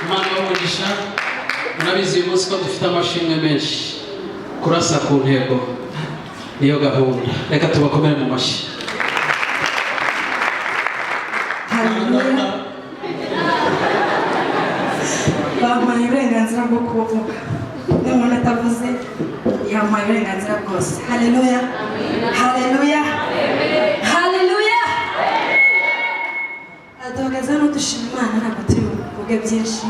Imana ibahe. Murabizi uyu munsi ko dufite amashimwe menshi. Kurasa ku ntego niyo gahunda. Reka tubakomere mu mashyi. Haleluya! Bampaye uburenganzira bwo kuvuga. Niba umuntu atavuze, yampaye uburenganzira bwose. Haleluya, haleluya, haleluya! Duhagaze hano dushima Imana. Ntabwo turi buvuge byinshi.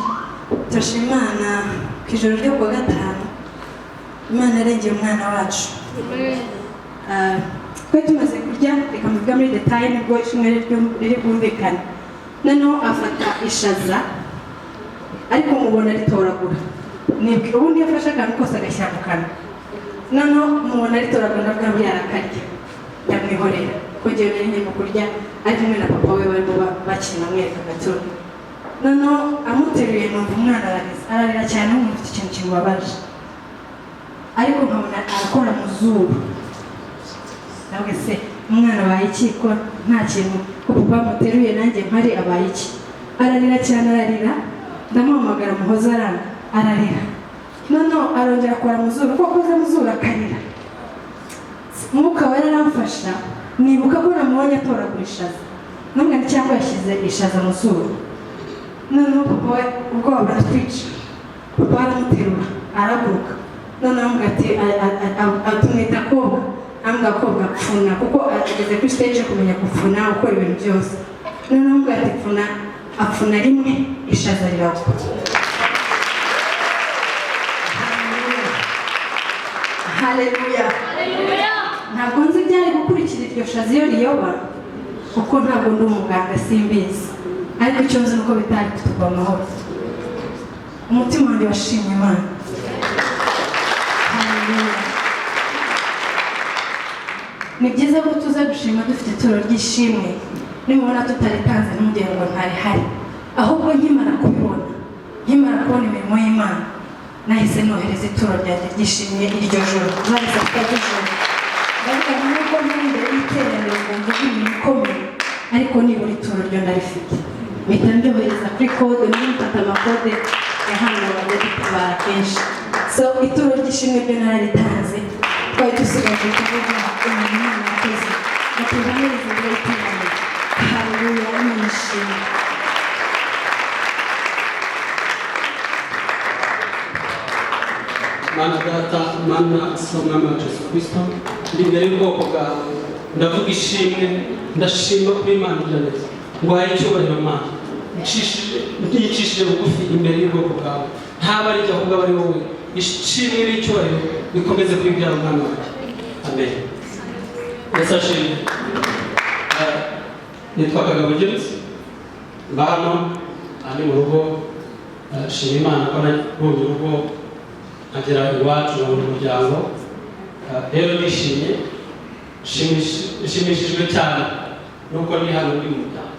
Turashima Imana. Ku ijoro ryo kuwa gatanu, Imana yarengeye umwana wacu. Twari tumaze kurya. Reka mbivuge muri détail, nibwo ishimwe riri bwumvikane. Noneho afata ishaza, ariko mubona ritoragura. Nibwira ubundi iyo afashe akantu kose agashyira mu kanwa. Noneho mubona ritoragura, ndavuga ngo yarakarya, ndamwihorera, kuko njyewe nari ndimo kurya, ari kumwe na papa we, barimo bakina, amwereka agaturo. Noneho amuteruye, numva umwana ararize, ararira cyane nk'umuntu ufite ikintu kimubabaje, ariko nkabona arakora mu zuru. Nawe se umwana abaye iki, ko nta kintu, ko papa amuteruye nanjye mpari, abaye iki? Ararira cyane, ararira. Ndamuhamagara, muhoza, aranga, ararira. Noneho arongera akora mu zuru, kuko akoze mu zuru akarira. Mwuka Wera aramfasha, nibuka ko namubonye atoragura ishaza, n'umwana cyangwa yashyize ishaza mu zuru. Noneho papa we ubwoba buratwica. Papa aramuterura, arahaguruka. Noneho amubwira ati, tumwita Kobwa, ambwira: "Kobwa, pfuna," kuko ageze kuri stage yo kumenya gupfuna, gukora ibintu byose. Noneho ambwira ati: "Pfuna." Apfuna rimwe, ishaza riragwa. Haleluya! Ntabwo nzi ibyari gukurikira iryo shaza iyo riyoba, kuko ntabwo ndi umuganga, simbizi. Ariko icyo nzi ni uko bitari kutugwa amahoro. Umutima wanjye washimye Imana. Haleluya! Ni byiza ko tuza gushima dufite ituro ry'ishimwe. Nimubona tutaritanze, ntimugire ngo ntarihari. Ahubwo nkimara kubibona, nkimara kubona imirimo y'Imana, nahise nohereza ituro ryanjye ry'ishimwe iryo joro. Zari saa 6 z'ijoro. Ndavuga ngo nubwo ntari imbere y'iteraniro ngo mvuge ibintu ikomeye, ariko nibura ituro ryo ndarifite. Mpita ndyohereza kuri code. Niba mfata amakode ya hano, bajya dutabara kenshi. So ituro ry'ishimwe ryo nararitanze. Twari dusigaje kuvuga umuntu Imana yakoze, batuhamiriza imbere y'iteraniro. Haleluya! Imana ishimwe. Mana Data, Mana So, Mwami wacu Yesu Kristo, ndi imbere y'ubwoko bwawe, ndavuga ishimwe. Ndashima kuri Imana igira neza. Nguhaye icyubahiro, Mana. Nicishije bugufi imbere y'ubwoko bwawe. Ntaba ari jye, ahubwo aba ari wowe. Ishimwe n'icyubahiro bikomeze kwibwira umwana wanjye. Amen. Yesu ashimwe. Nitwa Kagabo James, mba hano, aha ni mu rugo. Shima Imana ko nabonye urugo, nkagera iwacu, nkabona umuryango. Rero nishimye, nshimishijwe cyane nuko ndi hano, ndi mu muryango.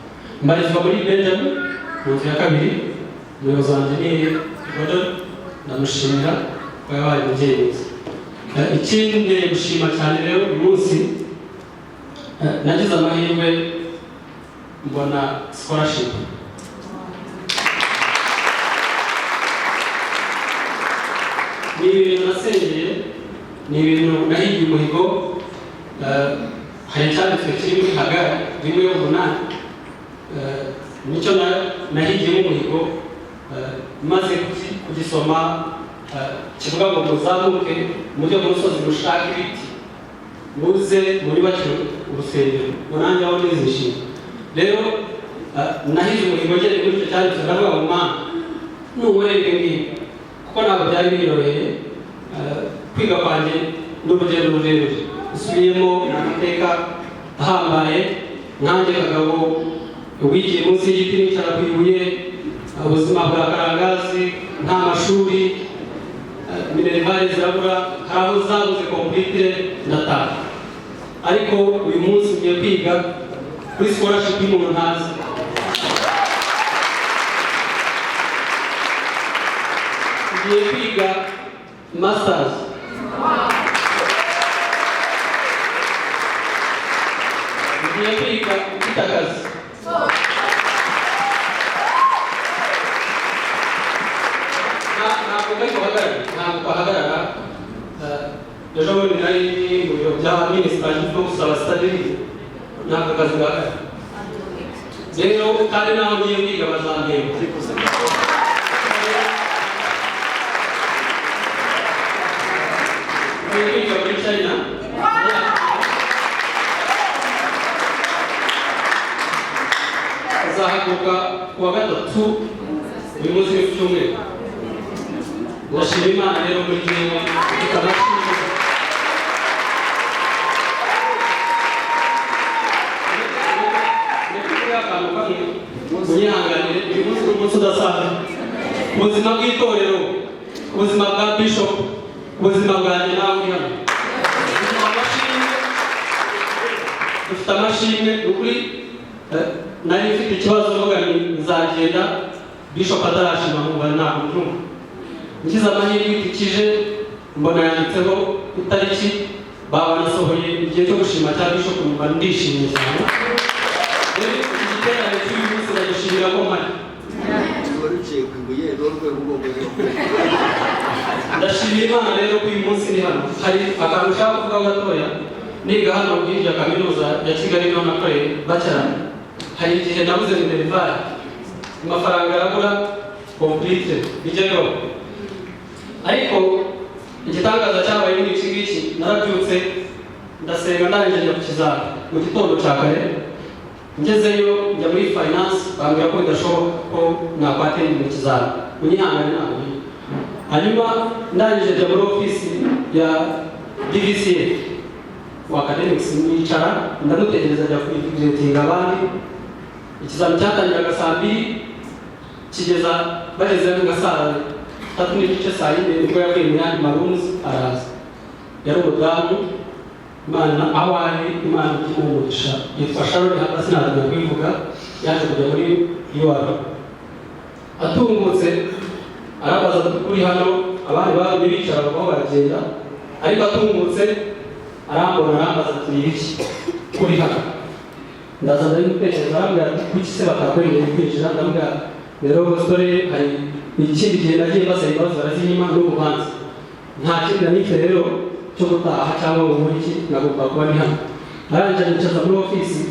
Mbarizwa muri Benjamin mu nzu ya kabiri. Umuyobozi wanjye ni Gordon, ndamushimira ko yabaye umubyeyi mwiza. Ikindi gushima cyane rero, uyu munsi nagize amahirwe mbona scholarship. Ni ibintu nasengeye, ni ibintu nahigiye umuhigo. Hari icyanditswe kiri muri Hagari 1:8. Nicyo nahigiyemo umuhigo. Maze kugisoma, kivuga ngo muzamuke mujye mu musozi, mushake ibiti, muze mwubakire urusengero, ngo nanjye aho nizishima. Rero nahize umuhigo ngereye muri icyo cyanditswe. Ndavuga ngo: "Mana, nunkorera ibi ngibi," kuko ntabwo byari binyoroheye. Kwiga kwanjye ni urugendo rurerure usubiyemo, ni amateka ahambaye. Nkanjye Kagabo wigiye munsi y'igiti, nicara ku ibuye, ubuzima bwa Karangazi, nta mashuri, minerval zirabura, hari aho zabuze completely, ndataha. Ariko uyu munsi ngiye kwiga kuri scholarship y'umuntu ntazi. Ngiye kwiga masters. Ngiye kwiga mfite akazi. Ntabwo kari guhagarara, ntabwo kahagarara. Ejo bundi nari mu biro bya minisitiri byo gusaba study, ntabwo akazi gahagarara rero, kandi naho ngiye kwiga bazandeba. Ngiye kwiga muri China, azahaguruka ku wa gatatu, uyu munsi ni ku cyumweru. Ndashima Imana rero muri jyewe mfite amashimwe. Akantu kamwe munyihanganire, uyu munsi ni umunsi udasanzwe ubuzima bw'itorero, ubuzima bwa bishop, ubuzima bwanjye nawe uri hano. Dufite amashimwe, dufite amashimwe, ni ukuri. Nari mfite ikibazo mvuga nti nzagenda bishop atarashima, nkumva ntabwo mbyumva. Ngize amahirwe ikije mbona yanditseho itariki, baba banasohoye igihe cyo gushima cya bishop, numva ndishimye cyane. Rero iki giterane cy'uyu munsi ndagishimira ko mpari. Ruciye ku ibuye n'urwego ugomba. Ndashimira Imana rero ko uyu munsi ni hano. Hari akantu ushaka kuvuga gatoya. Niga hano hirya kaminuza ya Kigali niho nakoreye bachelor. Hari igihe nabuze minerval, amafaranga arabura complete, bijya bibaho. Ariko igitangaza cyabaye muri iki ngiki: narabyutse ndasenga, ndangije njya ku kizami mu gitondo cya kare. Ngezeyo njya muri finance, bambwira ko bidashoboka ko nakwatenda mu kizami, munyihangane ntabwo nkiga. Hanyuma ndangije njya muri ofisi ya DVCA wa academics, nicara ndamutegereza, ajya kuinvigilatinga abandi. Ikizami cyatangiraga saa 2, kigeza bageze nka saa 3:30, saa 4 nibwo yavuye mu yandi ma rooms araza. Yari umudamu, Imana aho ari Imana imuha umugisha, yitwa Sharon Haba, sinatinya kubivuga, yaje kujya muri UR. Atungutse arabaza ati: "Kuri hano abandi bagumye bicara bavaho baragenda?" Ariko atungutse arambona, arambaza ati: "Ni ibiki kuri hano?" Ndaza ndabimutekereza, arambwira ati: "Kuki se batakwemereye kwinjira?" Ndamubwira rero story. Hari ikindi gihe nagiye mbasaba imbabazi barazinyima n'ubuhanzi, nta kindi nari mfite rero cyo gutaha cyangwa ngo nkore iki, nagomba kuba ndi hano. Arangije anyicaza muri ofisi,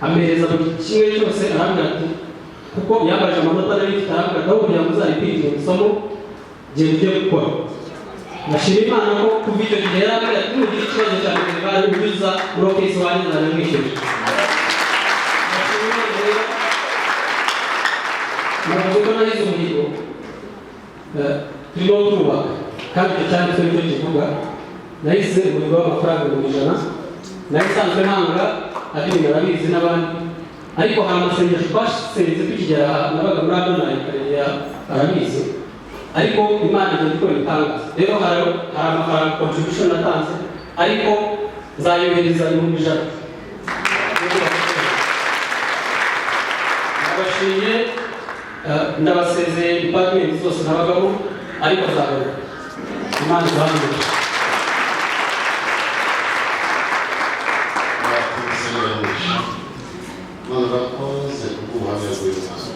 ampereza buri kimwe cyose, arambwira ati, kuko yambaje amanota nari mfite, arambwira ati: "Aho kugira ngo uzaripitinge isomo, genda ujye gukora." Ndashima Imana ko kuva icyo gihe yarambwira ati: "Nugira ikibazo cya minerval ujye uza muri ofisi wanjye, nzanamwishyurira." Ndashima Imana rero, navuze ko nahize umuhigo. Turimo turubaka kandi icyo cyanditswe nicyo kivuga. Nahize umuhigo w'amafaranga 100,000 nari nsanzwe ntanga, admin arabizi n'abandi, ariko hari amasengesho twasenze tukigera aha, nabaga muri Adonai, Karegeya arabizi, ariko Imana igenda ikora ibitangaza. Rero hari amafaranga contribution natanze, ariko nzayohereza 100,000. Ndabashimiye, ndabasezeye department zose nabagamo, ariko nzagaruka. Imana ibahe. Murakoze. Imana urakoze kubw'ubuhamya bw'uyu mwana.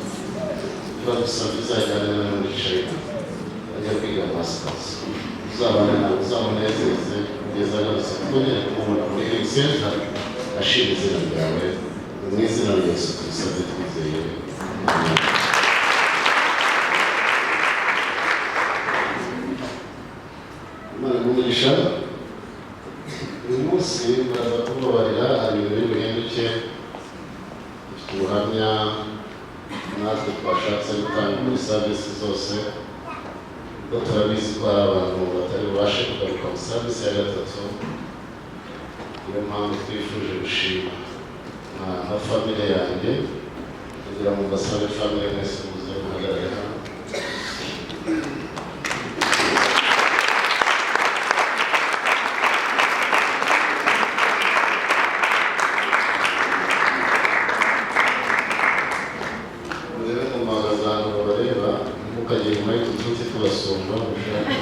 Turagusabye uzajyane nawe muri China ajya kwiga masters, uzabane nawe, uzamunezeze kugeza agarutse, twongere kumubona muri Healing Center ashima izina ryawe. Mu izina rya Yesu tubisabye twizeye. Amen. Imana iguhe umugisha. Uyu munsi muraza kubabarira, hari ibintu biri buhinduke. Dufite ubuhamya natwe twashatse gutanga muri service zose, kuko turabizi ko hari abantu batari bubashe kugaruka mu service ya gatatu. Niyo mpamvu twifuje gushima nka famille yanjye, kugira ngo mbasabe famille mwese muze muhagarare hano. Murebe mu mpagaze ahantu babareba, ntimukajye inyuma y'utu tubasumba mushaka.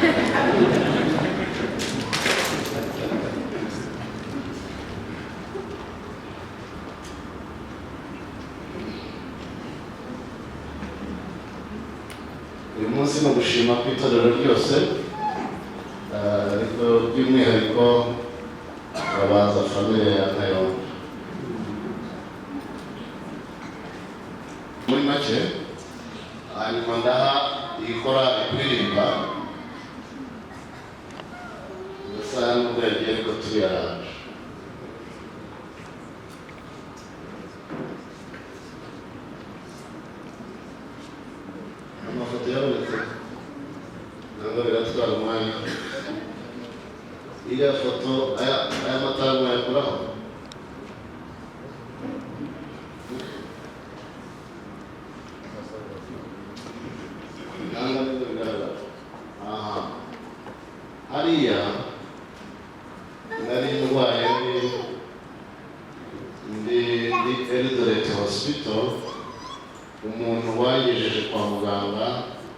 Uyu munsi ni ugushima ku itorero ryose, ariko by'umwihariko babanza famille ya Kayonga. Muri make, hanyuma ndaha iyi korali kuririmba amasaha nubwo yagiye, ariko tuyaranje. Amafoto yabonetse ntabwo biratwara umwanya. Iriya foto, aya matara mwayakuraho? Ntabwo nibwo bigaragara. Aha hariya nari ndwaye, ndi Eldoret Hospital. Umuntu wagejeje kwa muganga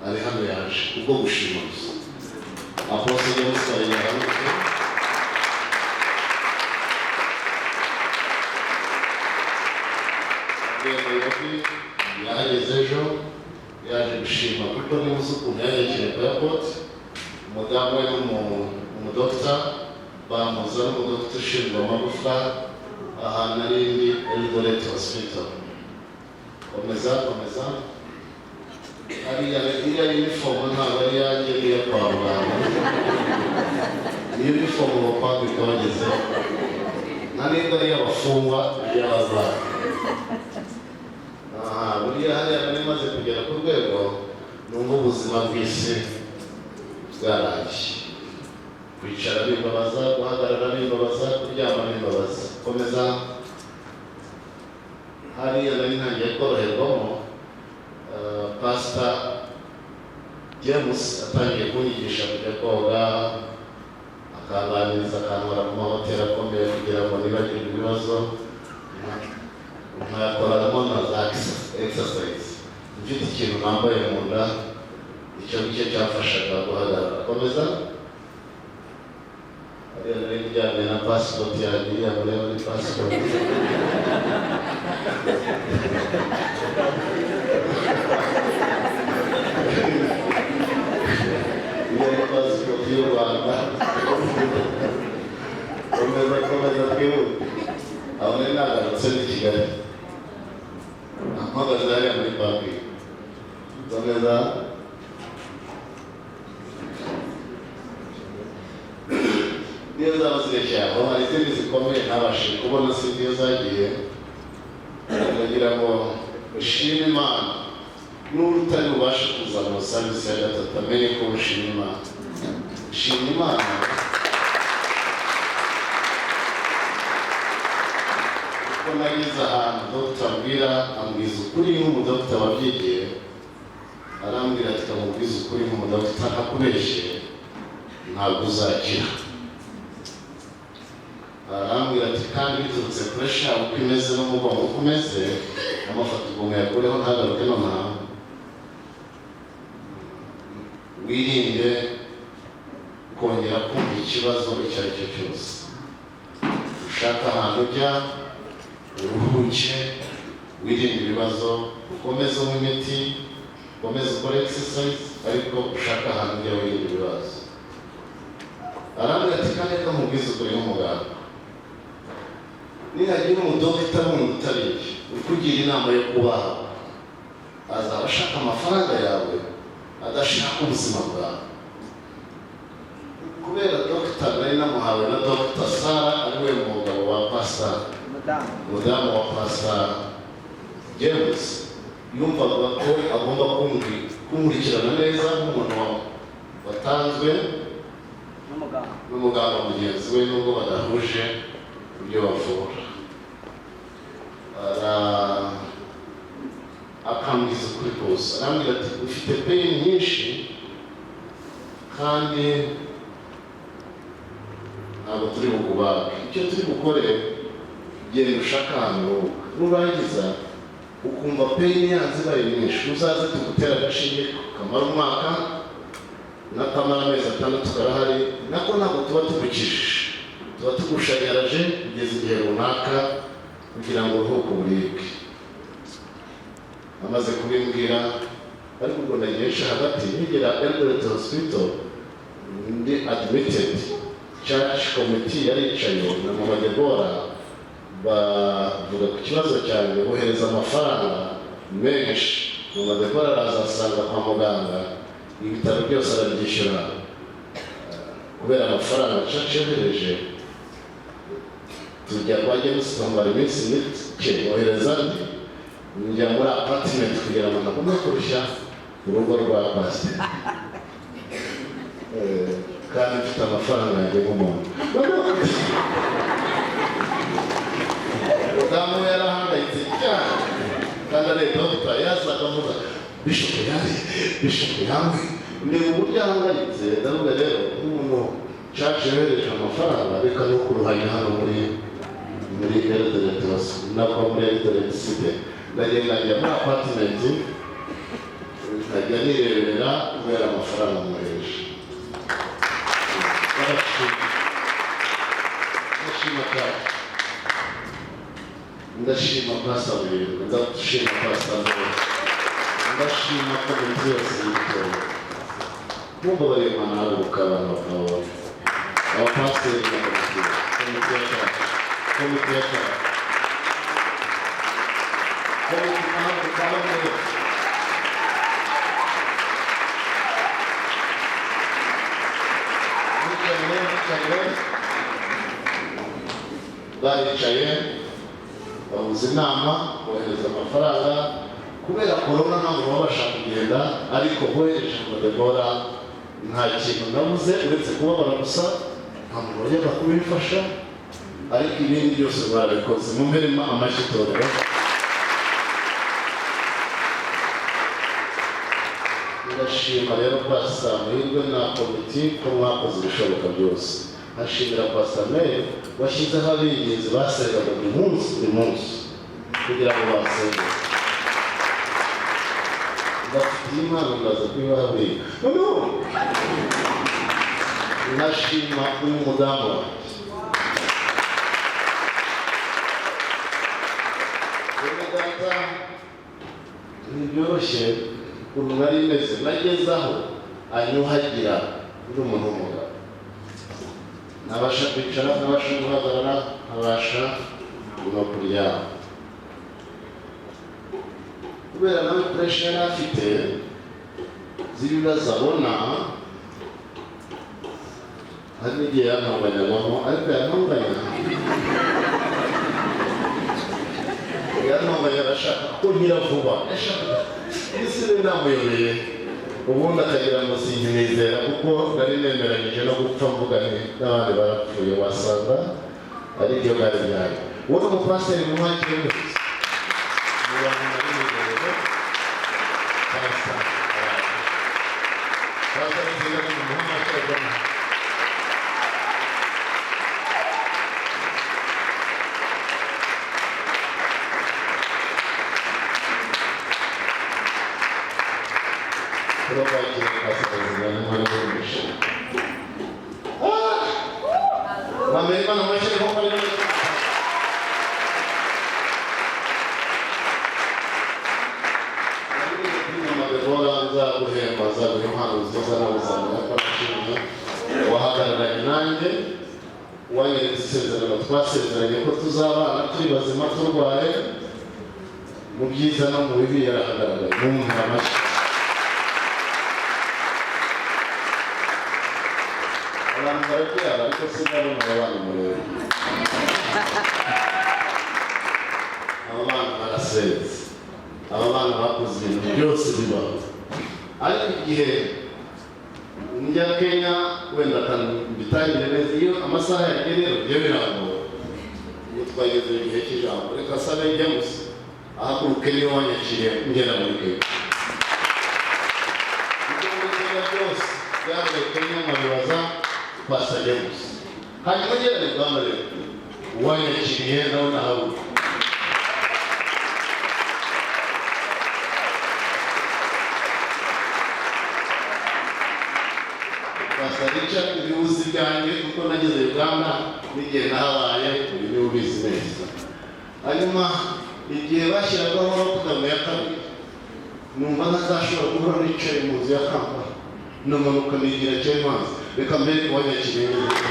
ari hano, yaje kubwo gushima gusa. Apostle James yagarutse. Avuye Nairobi, yahageze ejo, yaje gushima kuko niba uzi ukuntu yanyakiriye ku airport. Umudamu we n'umudokita bamuza, n'umudokita ushinzwe amagufa ahantu ari ndi Eldoret Hospital. Komeza, komeza. Hariya iriya uniform ntabwo ari iyanjye, ni iyo kwa muganga. Ni uniform bakwambika bageze, nta n'indi ari iy'abafungwa, iy'abarwayi. Aha buriya hariya nari maze kugera ku rwego numva ubuzima bw'isi bwarangiye. Kwicara bimbabaza, guhagarara bimbabaza, kuryama bimbabaza. Komeza. Hariya nari ntangiye koroherwamo, Pastor James atangiye kunyigisha kujya koga, akanganiriza, akantwara mu mahoteli akomeye kugira ngo nibagirwe ibibazo, nkayakoramo na za exercise mfite ikintu nambaye mu nda. Icyo ngicyo cyamfashaga guhagarara. Komeza. Hariya nari ndyamye na passport yanjye, iriya mureba ni passport. Iriya ni passport y'u Rwanda. Komeza, komeza, twihute. Aho nari nagarutse ni Kigali, mpagaze hariya muri parking. Komeza. Niyo zaba zirekeye aho, hari izindi zikomeye ntabashije kubona, sinzi iyo zagiye. Ndagira ngo ushime Imana. N'ubu utari bubashe kuza mu service ya gatatu, amenye ko ushima Imana. Shima Imana kuko nageze ahantu dogita ambwira, ambwiza ukuri nk'umudogita wabyigiye. Arambwira ati: "Kamubwiza ukuri nk'umudogita, ntakubeshye, ntabwo uzakira." Arambwira ati: "Kandi biturutse pressure uko imeze n'umugongo uko umeze, amafoto ubwo muyakureho ntagaruke nonaha, wirinde kongera kumva ikibazo icyo ari cyo cyose. Ushaka ahantu ujya uruhuke, wirinde ibibazo, ukomeze unywe imiti, ukomeze ukore exercise, ariko ushaka ahantu ujya wirinde ibibazo." Arambwira ati: "Kandi reka nkubwize ukuri nk'umuganga, nihagira umudogita wundi utari njye ukugira inama yo kubaha, azaba ashaka amafaranga yawe, adashaka ubuzima bwawe." Kubera dogita nari namuhawe na Dogita Sara, ari we mugabo wa Pastor, umudamu wa Pastor James, yumvaga ko agomba kunkurikirana neza nk'umuntu watanzwe n'umuganga mugenzi we, nubwo badahuje ibyo bavura. Akambwiza ukuri kose. Arambwira ati: "Ufite pain nyinshi kandi ntabwo turi bukubage. Icyo turi bukore, genda ushaka ahantu uruhuka. Nurangiza ukumva pain yanze ibaye nyinshi, uzaze tugutera agashinge kamara umwaka n'akamara amezi 6 karahari. Nako ntabwo tuba tugukijije, tuba tugushanyaraje kugeza igihe runaka kugira ngo uruhuke uburibwe." Amaze kubimbwira, Ariko ubwo nagiye nca hagati, nkigera Eldoret Hospital ndi admitted, church committee yaricaye na Mama Debora, bavuga ku kibazo cyanjye, bohereza amafaranga menshi. Mama Debora araza asanga kwa muganga, ibitaro byose arabyishyura kubera amafaranga church yohereje. Tujya kwa James, twambara iminsi mike, bohereza andi, njya muri apartment kugira ngo ntagomba kurushya urugo rwa pasiteri, kandi mfite amafaranga yanjye nk'umuntu. Mudamu we yarahangayitse cyane, kandi ari dogita, yazaga avuga bishop yawe, bishop yawe, ndeba uburyo ahangayitse. Ndavuga rero, nk'umuntu church yohereje amafaranga, reka no kuruhanya hano muri Eldoret, nako muri Eldoret City. Ndagenda njya muri apartment, nkajya nirebera kubera amafaranga mwohereje. Ndashima, ndashima cyane, ndashima Pastor Muhirwa, ndashima Pastor Ndoli, ndashima komite yose y'itorero. Mumbabarire mwanahaguruka, abantu bakababona abapasiteri na komite, komite ya church, komite ya church, komite, mwahaguruka hamwe. Bicaye, bicaye, baricaye, bahuza inama, bohereza amafaranga. Kubera korona ntabwo babasha kugenda, ariko bohereje ngo Debora, nta kintu nabuze uretse kubabara gusa. Nta muntu wajyaga kubimfasha, ariko ibindi byose barabikoze. Mumperemo amashyi itorero. Ndashima rero Pastor Muhirwe na komiti ko mwakoze ibishoboka byose. Ashimira Pastor Mary washyizeho abinginzi basengaga buri munsi, buri munsi, kugira ngo basenge. Bafitiye impano, ndaza kubibahabwira. Noneho ndashima uyu mudamu wanjye. Bene data, ntibyoroshye ukuntu nari meze. Nageze aho anyuhagira, ndi umuntu w'umugabo, ntabasha kwicara, ntabasha guhagarara, ntabasha no kuryama, kubera nawe pressure yari afite z'ibibazo abona. Hari n'igihe yantonganyagamo, ariko yantonganya arashaka ko nkira vuba, yashakaga isi rero namuyobeye, ubundi akagira ngo sinkinizera, kuko nari nemeranyije no gupfa, mvuga nti n'abandi barapfuye, wasanga ari byo bwari byari. Uwo ni umupasiteri mwakire wese mu bantu nari nibereye. Pastor Pastor nziza ni umuntu w'amashyirahamwe. Turabakira Pastor nziza n'Imana y'umugisha. Mwambere Imana amashyi kuko ari neza. Debora, nzaguhemba, nzaguha impano nziza, nawe uzamenya ko nashimye. Wahagararanye nanjye, wanyeretse isezerano twasezeranye ko tuzabana turi bazima, turwaye, mu byiza no mu bibi, yarahagararaye. Mumuhe amashyi. Abantu barabyara, ariko sindabona aba bana murebe. Aba bana barasenze, aba bana bakoze ibintu byose bibaho. Ariko igihe njya Kenya, wenda mbitangire neza, iyo amasaha yagiye rero byo birangora. Ubu twageze mu gihe cy'ijambo, reka sabe James ahaguruke, niwe wanyakiriye ngera muri Kenya. Ibyo muri Kenya byose byabaye Kenya nkabibaza Pastor James. Hanyuma ngera Uganda rero, uwanyakiriye nawe nahaguruka. Pastor Richard, ibibuzi byanjye kuko nageze Uganda n'igihe nahabaye, uyu niwe ubizi neza. Hanyuma igihe bashyiragaho lockdown ya kabiri, Numva ntazashobora guhora nicaye mu nzu ya Kampala, namanuka nigira Cyemanzi. Reka mbere wanyakiriye neza.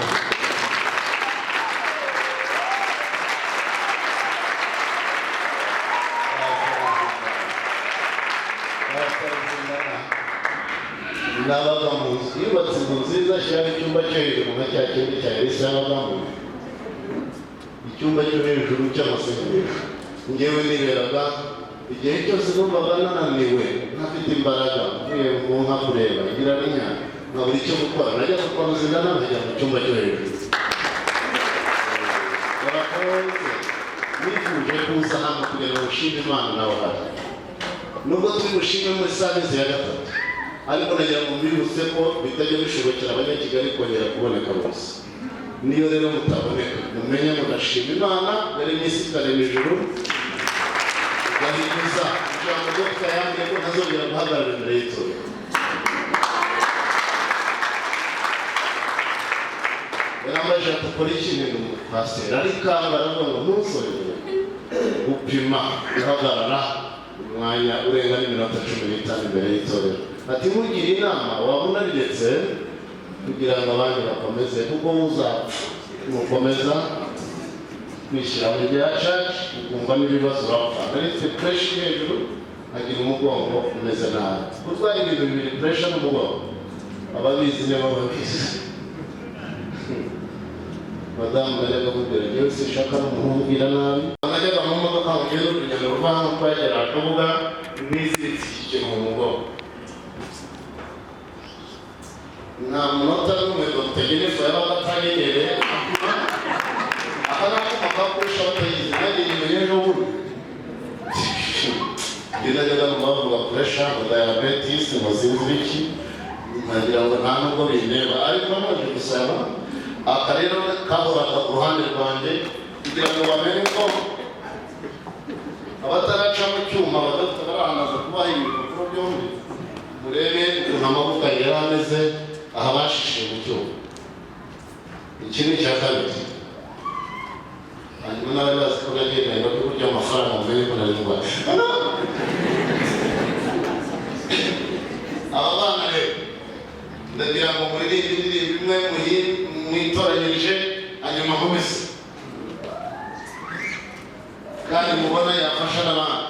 Nabaga mu nzu, yubatse inzu nziza, ashyiraho icyumba cyo hejuru nka cya kindi cya Elisa yabagamo, icyumba cyo hejuru cy'amasengesho. Ngewe niberaga igihe cyose numvaga nananiwe, ntafite imbaraga, mvuye mu nka kureba ngira n'inyanya, nkabura icyo gukora, najyaga kwa Ruzindana, nkajya mu cyumba cyo hejuru. Barakoze. Nifuje kuza hano kugira ngo nshime Imana nawe hano, nubwo turi bushime muri service ya gatatu, ariko nagira ngo mbibutse ko bitajya bishobokera Abanyakigali kongera kuboneka bose. Niyo rero mutaboneka, mumenye ngo ndashima Imana yaremye isi ikarema ijuru, igahinyuza ijambo Dogita yambwiye ko ntazongera guhagarara imbere y'itorero. Yarambajije ati: "Ukora iki?" Ni umupasiteri. Arikanga, aravuga ngo: "Ntuzongere gupima guhagarara umwanya urenga n'iminota 15 imbere y'itorero." Ati: "Nkugire inama, waba unariretse kugira ngo abandi bakomeze, kuko uzapfa nukomeza kwishyira mu bya church ukumva n'ibibazo, urapfa." Nari mfite pressure hejuru, agira umugongo umeze nabi. Kurwara ibintu bibiri, pressure n'umugongo, ababizi nibo babizi. Madamu najyaga amubwira: "Njyewe sinshaka n'umuntu umbwira nabi." Najyaga mu modoka ngo ngende urugendo ruva hano twagera Kabuga, niziritse iki kintu mu mugongo. Nta munota n'umwe Dr Jennifer yabaga atanyegereye. Aka ni akuma kakurusha batayizi, nanjye nyimenye ejo bundi. Njye najyaga numva bavuga pressure, ngo diabetes, ngo sinzi ibiki, nkagira ngo nta nubwo bindeba, ariko namaze gusaba aka rero kahoraga ku ruhande rwanjye kugira ngo bamenye ko abataraca mu cyuma, abadafite barahamaze kubaha ibipapuro byombi, murebe ukuntu amagufwa yari ameze aha bashishiye mu cyuma. Iki ni icya kabiri. Hanyuma n'abari bazi ko nagendanye no kurya amafaranga, mumenye ko nari ndwaye. Aba bana rero ndagira ngo muririmbe indirimbo imwe mwitoranyirije, hanyuma nkomeze, kandi mubona yafasha n'abandi.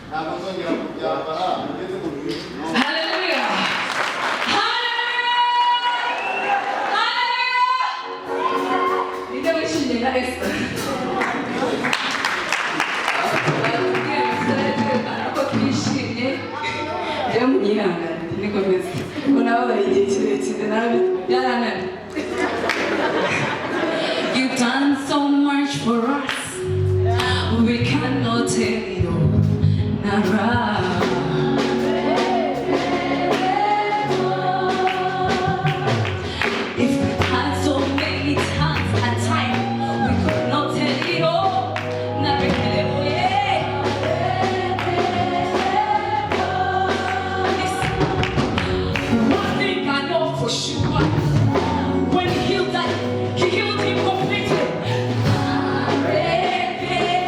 Ntabwo nzongera kubyambara ugeze mu gihe. Hallelujah. Hallelujah. Hallelujah. Ninde wishimye na Esther? Baratubwiye umusore twerekana ko twishimye. Rero munyihanganire niko meze. Ko nababaye igihe kirekire nabi byarananiye. You've done so much for us. We cannot tell you. Nara. If we had so many tongues and time, we could not tell it all. Narekeleboye. Listen, one thing I know for sure, when he healed that, he healed him completely. Narekeleboye.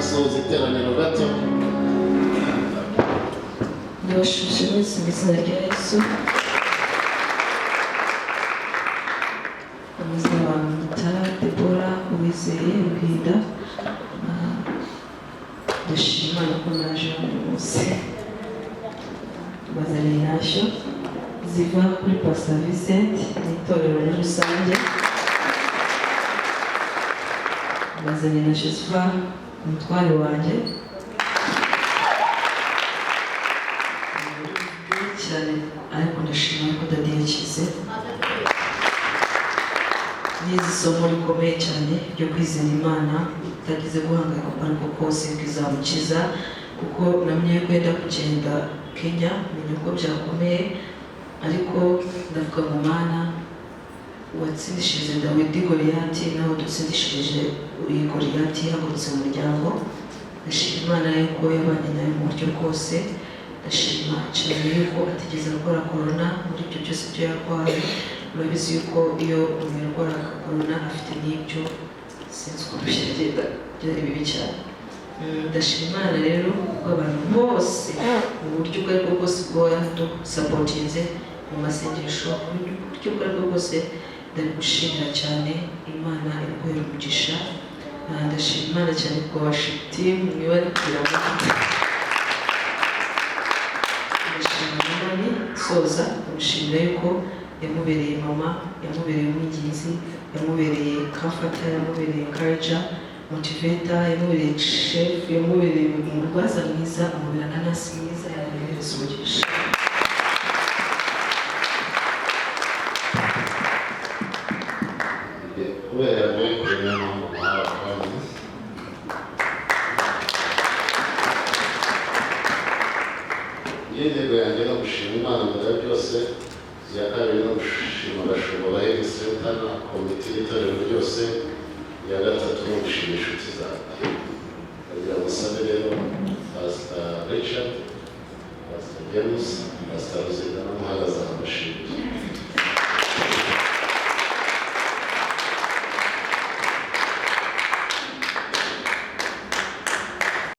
Asuhuza iteraniro gato. Ndabashuje mwese mu izina rya Yesu. Amazina bamwita Debora Uwizeye Ruhinda. Ndashima Imana ko naje hano uyu munsi. Bazaniye intashyo ziva kuri Pastor Vincent n'itorero muri rusange. Bazaniye intashyo ziva ku mutware wanjye cyane, ariko ndashima ko Daddy yakize. Nize isomo rikomeye cyane ryo kwizera Imana utagize guhangayika uko ariko kose ko izamukiza, kuko namye ko yenda kugenda Kenya menya ko byakomeye, ariko ndavuga ngo Mana watsindishije Dawidi Goliyati, nawe dutsindishirije iyi Goliyati ihagurutse mu muryango. Ndashima Imana yuko yabanye nawe mu buryo bwose. Ndashima cyane yuko atigeze arwara korona muri ibyo byose byo yarwaye. Murabizi yuko iyo umuntu yarwara korona afite n'ibyo, sinzi ukuntu byagenda, byari bibi cyane. Ndashima Imana rero kuko abantu bose mu buryo ubwo aribwo bwose bwadusapotinze mu masengesho, mu buryo ubwo aribwo bwose ndabigushimira cyane. Imana iguhere umugisha. Ndashima Imana cyane ku worship team mwibare kugira ngo ndashima Mama soza ndamushimira yuko yamubereye mama, yamubereye umwinginzi, yamubereye comforter, yamubereye encourager, motivator, yamubereye chef, yamubereye umurwaza mwiza, amubera na nurse mwiza, yamuhereza umugisha. Kubera yavuye kure, niyo mpamvu muhawe akanya. Iyo intego yanjye no gushima Imana mbere ya byose, iya kabiri no gushima abashumba ba Healing Center na komite y'itorero ryose, iya gatatu no gushima inshuti zanjye. Ndagira ngo nsabe rero Pastor Richard, Pastor James.